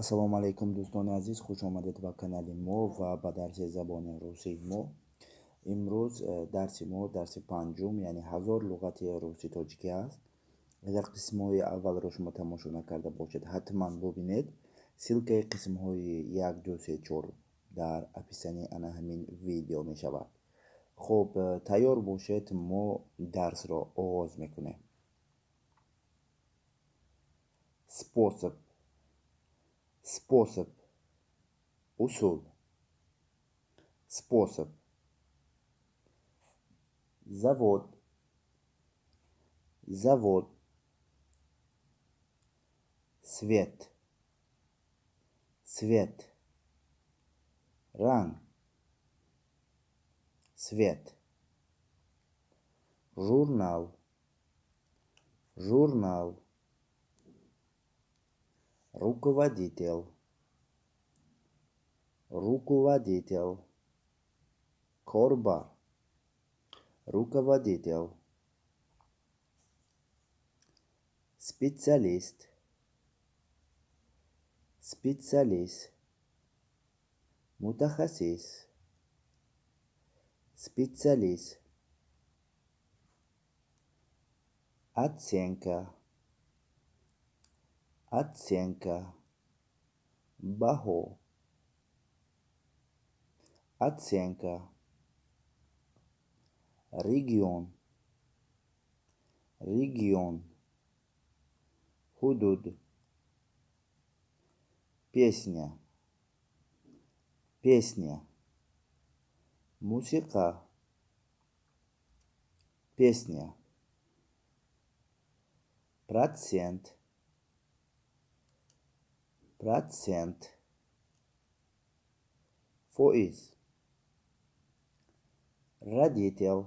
Ассалому алайкум, дӯстони азиз, хуш омадед ба канали мо ва ба дарси забони русии мо. Имрӯз дарси мо дарси панҷум, яъне 1000 луғати русӣ тоҷикӣ аст. Агар қисмҳои аввалро шумо тамошо накарда бошед, ҳатман бубинед. Ссылкаи қисмҳои 1, 2, 3, 4 дар описании ана ҳамин видео мешавад. Хуб, тайёр бошед, мо дарсро оғоз мекунем. Способ, способ, усул, способ, завод, завод, свет, свет, ранг, свет, журнал, журнал, руководитель, руководитель, корбар, руководитель, специалист, специалист, мутахассис, специалист, оценка, оценка, баҳо, оценка, регион, регион, ҳудуд, песня, песня, мусиқа, песня, процент, процент, фоиз, родитель,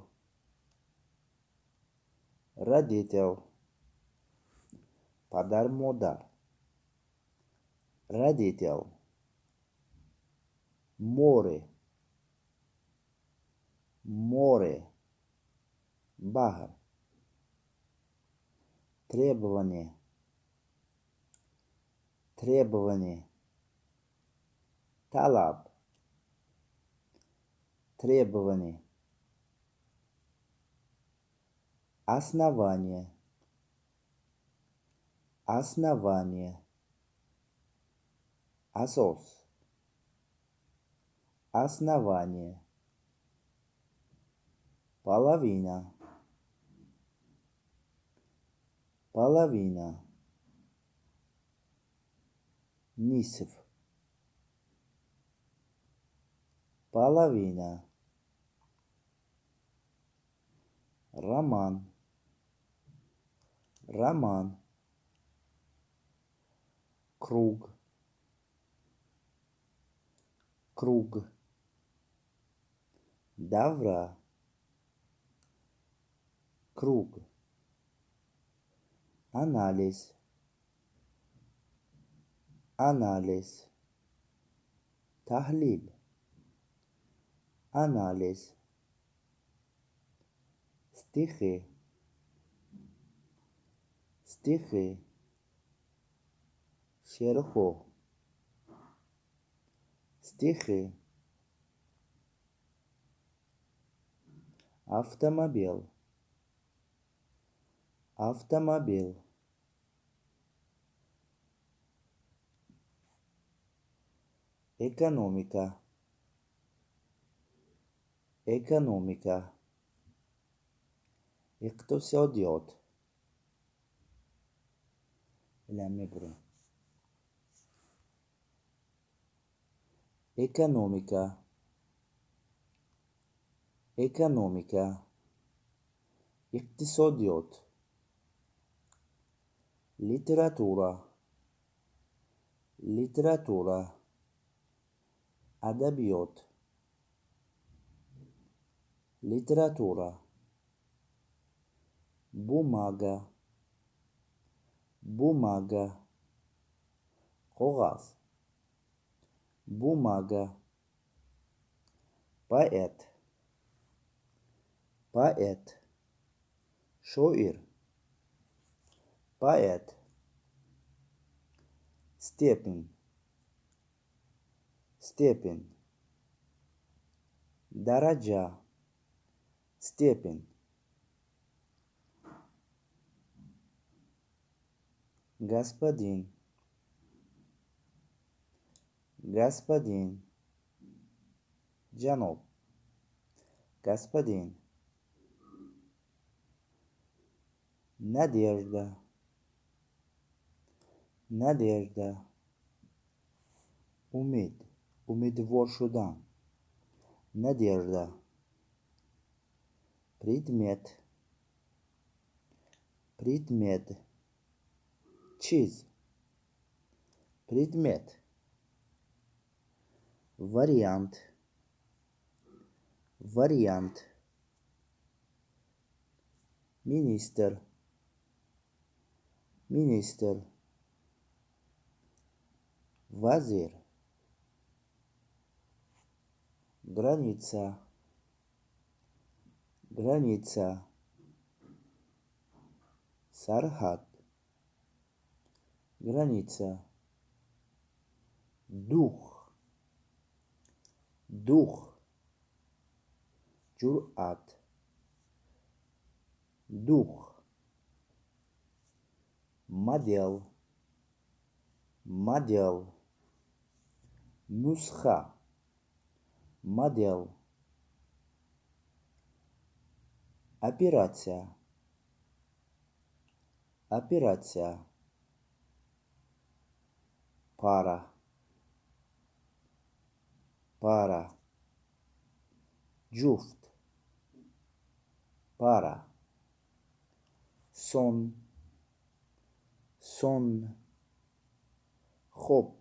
родитель, падар модар, родитель, море, море, баҳр, требование, требование, талаб, требование, основание, основание, асос, основание, половина, половина, нисф, половина, роман, роман, круг, круг, давра, круг, анализ, анализ, таҳлил, анализ, стихи, стихи, шеърҳо, стихи, автомобил, автомобил, экономика, экономика, иқтисодиёт, мебурем, экономика, экономика, иқтисодиёт, литература, литература, адабиёт, литература, бумага, бумага, коғаз, бумага, поэт, поэт, шоир, поэт, степень, Степень. Дараҷа. Степень. Господин. Господин. Ҷаноб. Господин. Надежда. Надежда. Умед. Умедвор шудан. Надежда. Предмет. Предмет. Чиз. Предмет. Вариант. Вариант. Министр. Министр. Вазир. Граница. Граница. Сарҳад. Граница. Дух. Дух. Ҷуръат. Дух. Модел. Модел. Нусха. Модел. Операция. Операция. Пара. Пара. Ҷуфт. Пара. Сон. Сон. Хоб.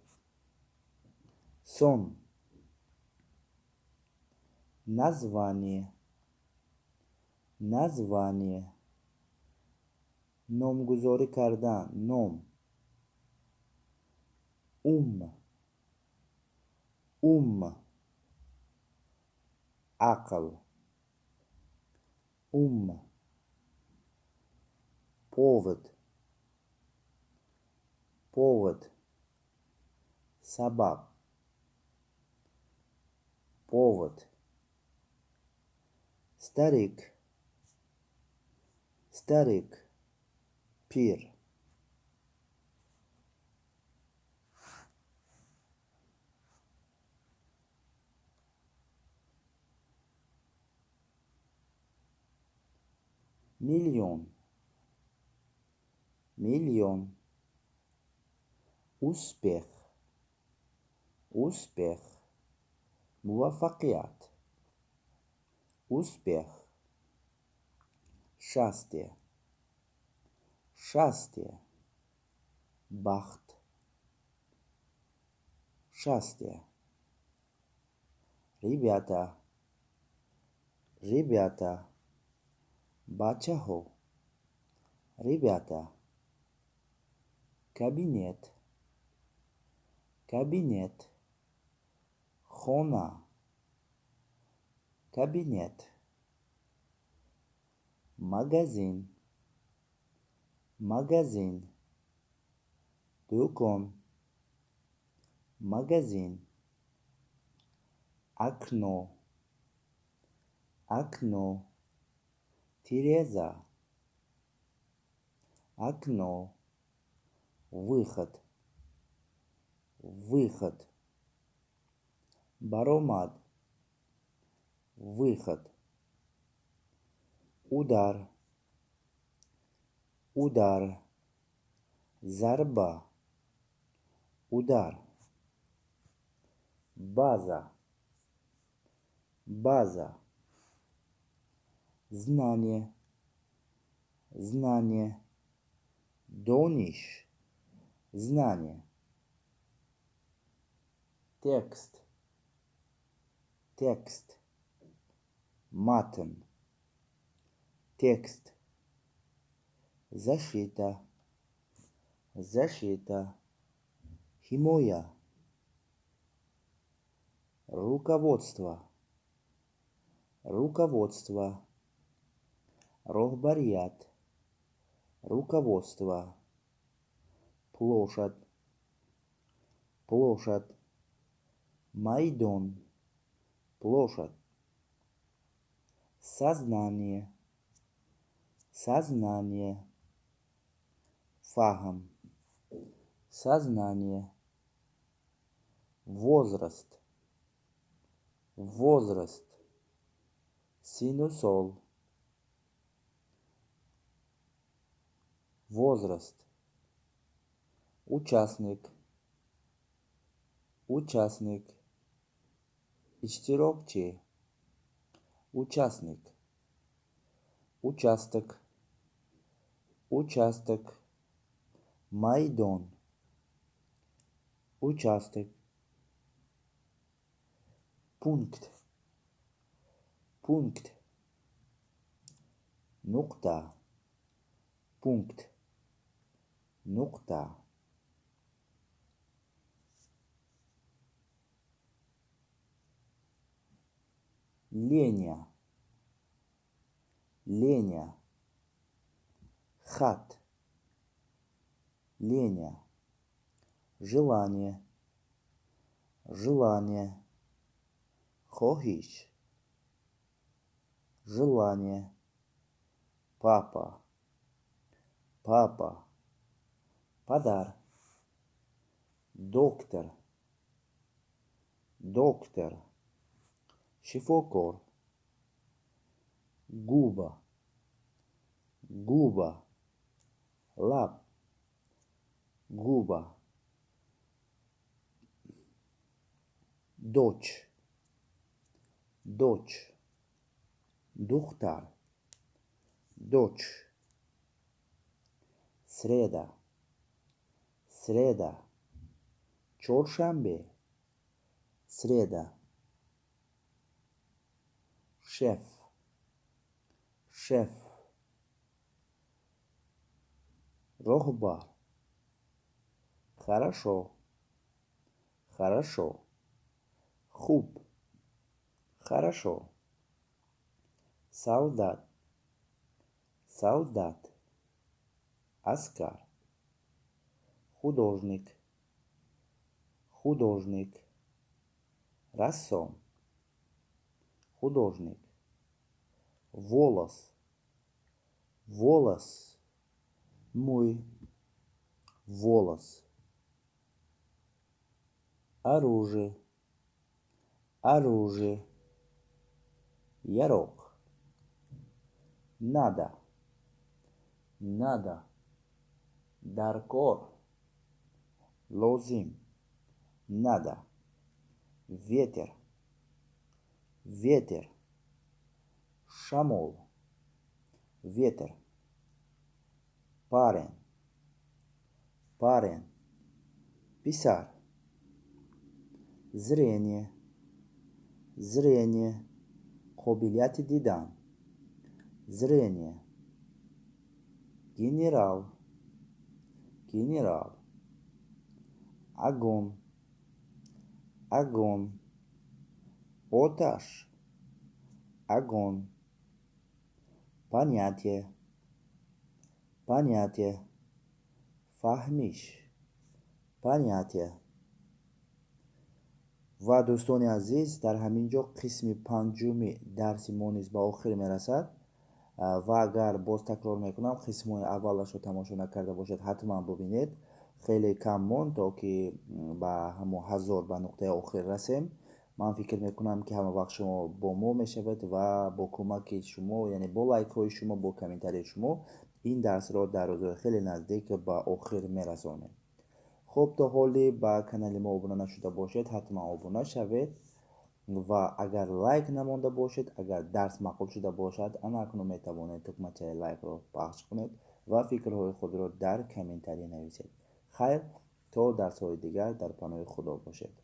Сон. Название. Название. Номгузорӣ кардан. Ном. Ум. Ум. Ақл. Ум. Повод. Повод. Сабаб. Повод. Старик. Старик. Пир. Миллион. Миллион. Успех. Успех. Муваффақият. Успех. Счастье. Счастье. Бахт. Счастье. Ребята. Ребята. Бачаҳо. Ребята. Кабинет. Кабинет. Хона. Кабинет. Магазин. Магазин. Дӯкон. Магазин. Окно. Окно. Тиреза. Окно. Выход. Выход. Баромад. Выход. Удар. Удар. Зарба. Удар. База. База. Знание. Знание. Дониш. Знание. Текст. Текст. Матн. Текст. Защита. Защита. Ҳимоя. Руководство. Руководство. Роҳбарият. Руководство. Площадь. Площадь. Майдон, площадь. Сознание, сознание. Фаҳм, сознание. Возраст, возраст. Сину сол, возраст. Участник, участник. Иштирокчӣ, участник. Участок, участок. Майдон, участок. Пункт, пункт. Нуқта, пункт, нуқта. Леня, Леня. Хат, Леня. Желание, желание. Хоҳиш, желание. Папа, папа. Падар. Доктор, доктор. Шифокор. Губа, губа. Лаб, губа. Дочь, дочь. Духтар, дочь. Среда, среда. Чоршанбе, среда. Шеф, шеф. Роҳбар. Хорошо, хорошо. Хуб, хорошо. Солдат, солдат. Аскар. Художник, художник. Рассом, художник. Волос, волос. Мӯй, волос. Оружие, оружие. Яроқ. Надо, надо. Даркор, лозим. Надо. Ветер, ветер. Шамол, ветер. Парень, парень. Писар. Зрение, зрение. Қобилияти дидан, зрение. Генерал, генерал. Огонь, огонь. Оташ, огонь. Понятие, понятие. Фаҳмиш, понятие. Ва дӯстони азиз, дар ҳамин ҷо қисми панҷуми дарси мо низ ба охир мерасад. Ва агар боз такрор мекунам, қисмҳои аввалашро тамошо накарда бошед, ҳатман бубинед. Хеле кам монд, то ки ба ҳамон 1000 ба нуқтаи охир расем. Ман фикр мекунам, ки ҳама вақт шумо бо мо мешавед ва бо кӯмаки шумо, яъне бо лайкҳои шумо, бо комментарии шумо ин дарсро дар рӯзҳои хеле наздик ба охир мерасонем. Хуб, то ҳоле ба канали мо обуна нашуда бошед, ҳатман обуна шавед ва агар лайк намонда бошед, агар дарс маъқул шуда бошад, ана акнун метавонед тугмачаи лайкро пахш кунед ва фикрҳои худро дар комментария нависед. Хайр, то дарсҳои дигар дар паноҳи Худо бошед.